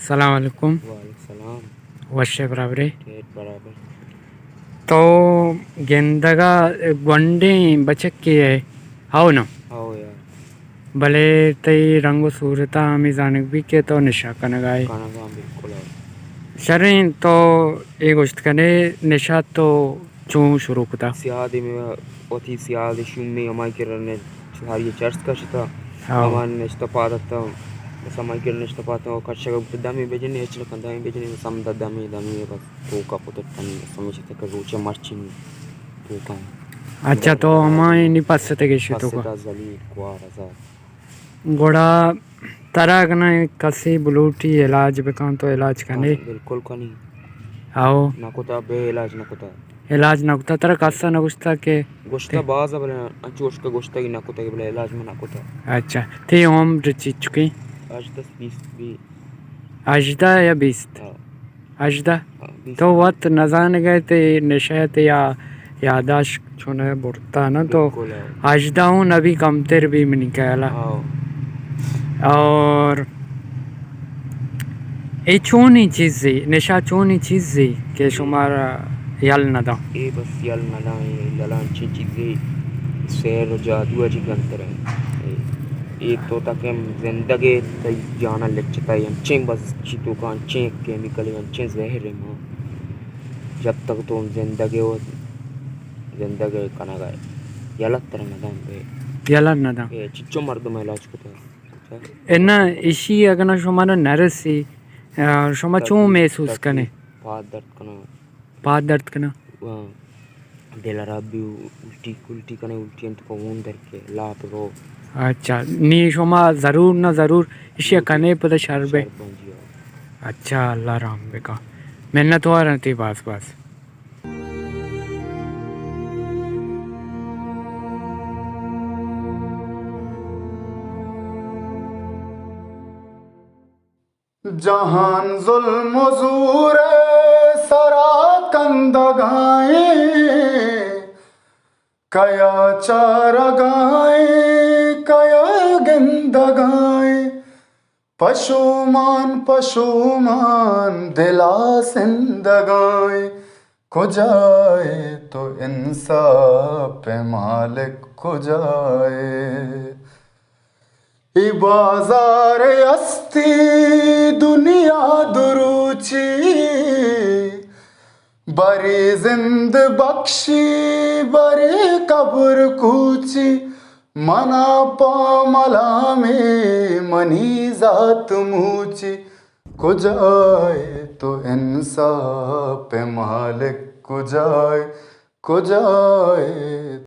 سلام علیکم۔ وعلیکم سلام۔ وش ئے برابر ئے؟ ٹھیک برابر۔ تو گندگ ءَ گونڈیں بچکے ئے، ہو نا؟ ہو یار۔ بلے تئی رنگ ءُ صورت ءَ ہمے زانگ بیت کہ تو نشہ کنگ ءَ ئے۔ کنگ ءَ آں، بالکل آں۔ شریں، تو اے گوشت کن ئے نشہ تو چون شروع کتا؟ سیادے میں وتی سیادے شومیں ہمائی کرا نے ساری چرس کشتا۔ ہاں۔ ہما نشتہ پاد اتاں۔ بس ہمائی کرا نشتہ پاد اتاں، کشگ ءَ بوت دمے بجنے، ہچ نہ کن دمے بجنے، بس ہمدا دمے، دمے بس توکا پترتنی، بس ہمیشہ تک روچے مرچی توکا۔ اچھا، تو ہمائی نی پس اتگ ئے شی توکا؟ پس اتاں، ذلیل، کوار، آزار۔ گڑا ترا اگن کسے بلوٹی علاج بکن تو علاج کن ئے؟ ہاں، بالکل کنی۔ ہاؤ۔ نہ کتا، بے علاج نہ کتا۔ علاج نہ کتا، ترا کسا نہ گوشتا کہ؟ گوشتا باز، بلے انچوش کہ گوشتا کہ نہ کتا، بلے علاج من نہ کتا۔ اچھا، تئی عمر چیچکے؟ ہژدہ بیست بی۔ ہژدہ یا بیست؟ ہاں۔ ہژدہ؟ ہاں، بیست۔ تو وت نزانگ ءَ ئے، تئی نشہ ءَ تئی یا یاداشت چون برتا نا تو۔ بالکل، ہاں۔ ہژدہ اوں نبی کمتر بی منی خیال ءَ۔ ہاں۔ اور اے چونیں چیزے، نشہ چونیں چیزے کہ شمارا یل نہ داں؟ اے بس یل نہ داں، اے یل انچیں چیزے سحر ءُ جادو ءَ چہ گنتر ایں۔ اے، اے تو تاکہ ہم زندگ ئے، تئی جان ءَ لچتا ئے، انچیں بس چی توکا انچیں کیمیکل ئے، انچیں زہر ئے، ما جب تک تو زندگ ئے ءُ زندگ ئے کنگ ءَ ئے، یلہ ترا نہ داں بے۔ یلہ نہ داں۔ اے چچو مردم علاج کتا۔ انا، ایشی اگن شمارا نرسی، آ، شما چون تکلیف، محسوس تکلیف، کنے؟ پاد درد کنا۔ پاد درد کنا؟ ہاں۔ دل خراب بی، الٹی، الٹی کنے، الٹی انت کو ہون در کے، لاپ رو۔ اچھا، نی شما ضرور نہ ضرور ایشی کنے پدا شر بے۔ شر بن جی، ہاں۔ اچھا، اللہ رحم بکا۔ منت وار انت تئی باز باز۔ جہان ظلم ءُ زور ءِ سرا کندگائیں، کیا چارگائیں، کیا گندگائیں، پشومان، پشومان دلا سندگائیں، کجائے تو انصاف ءِ مالک، کجائے؟ اے بازار ہستی دنیا دروچی، برے زند بخشی، برے قبر کوچی، منا پہ ملامے منی ذات موچی، کجائے تو انصاف ءِ مالک، کجائے، کجائے؟